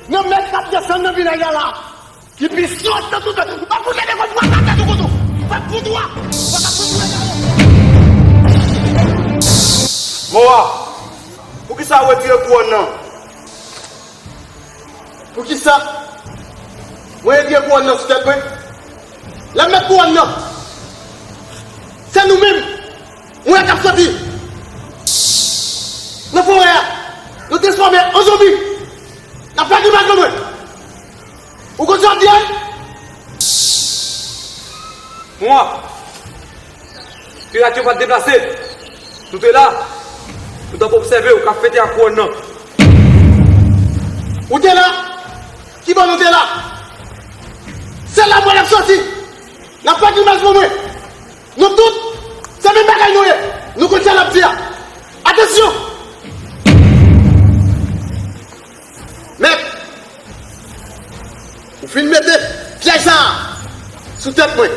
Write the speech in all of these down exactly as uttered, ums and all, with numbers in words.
Nan mèt k ap desann nan vilaj la la, ki pi sòt nan tout, ou pa pou gade konn pran tèt ou kontou, ou pa pou dwa, ou pa pou dwa. Mowa, poukisa w retire kouwòn nan? Poukisa mwen retire kouwòn nan sou tèt mwen? Lè m met kouwòn nan, se nou menm, mwen k ap soti nan forè a, nou transfòme an zonbi, n ap fè grimas nan mwen. Ou konn sa w ap di a? Mwen, pirat yo pa t deplase. Nou te la. Nou t ap obsève w k ap fete ak kouwòn nan. Ou te la? Kibò nou te la? Se la mwen ap soti. N ap fè grimas pou mwen. Nou tout, se menm bagay nou ye. Nou konn sa n ap di a. Atansyon! Mèt, ou fin mete pyèj sa a sou tèt mwen.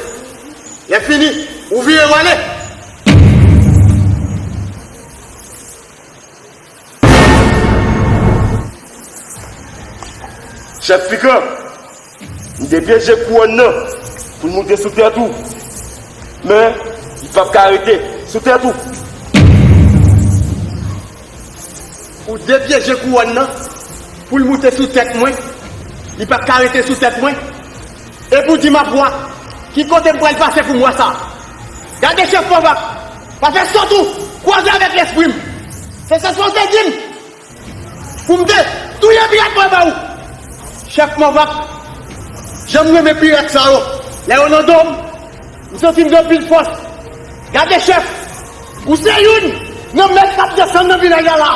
Lè fini, ou vire w ale. Chèf Pikan, m te pyeje kouwòn nan pou l moute sou tèt ou. Men, li p ap ka rete sou tèt ou. Ou depyeje kouwòn nan pou l moute sou tèt mwen. Li p ap ka rete sou tèt mwen. Epi w di m ap wè ki kote m pral pase pou m wè sa. Gade chèf Manvak, pa fè sòt ou koze avèk lespri m. Se sa w te di m pou m te touye pirat mwen ba ou. Chèf Manvak, jan m renmen pirat sa yo. Lè yo nan do m, m santi m gen anpil fòs. Gade chèf, ou se youn nan mèt k ap desann nan vilaj la la,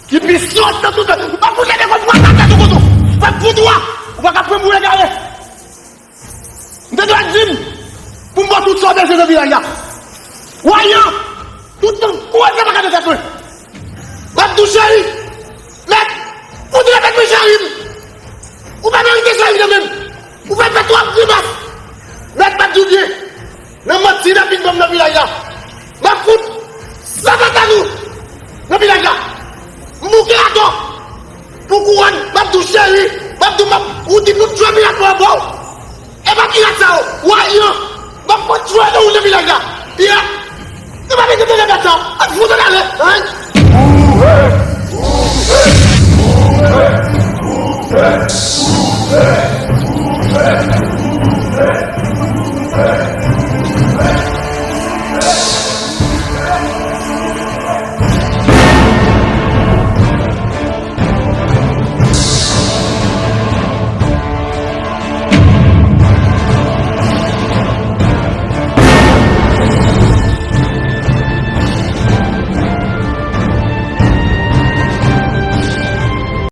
ki pi sòt nan tout. Ou pa pou gade konn pran tèt ou kontou, ou pa pou dwa, ou pa ka pran m pou egare. M te dwe di m pou m ba w tout sa w bezwen nan vilaj la. Wanyan, tout tan kouwòn sa pa ka nan tèt mwen. M ap di w cheri, mèt, fout repèt mwen cheri m. Ou pa merite cheri nan men m. Ou fè fè twòp grimas. Mèt, m ap di w byen. Nan manti n ap vin ban m nan vilaj la. M ap fout san patanou nan vilaj la. M bouke atò pou kouwòn, m ap di w cheri, m ap di w m ap, ou di m nou tchwe pirat mwen ba w. E pa pirat sa yo, wanyan, m ap fout tchwe nan ou nan vilaj la. Pirat, nou pa bezwen tande pirat sa, ap fout ale, hein?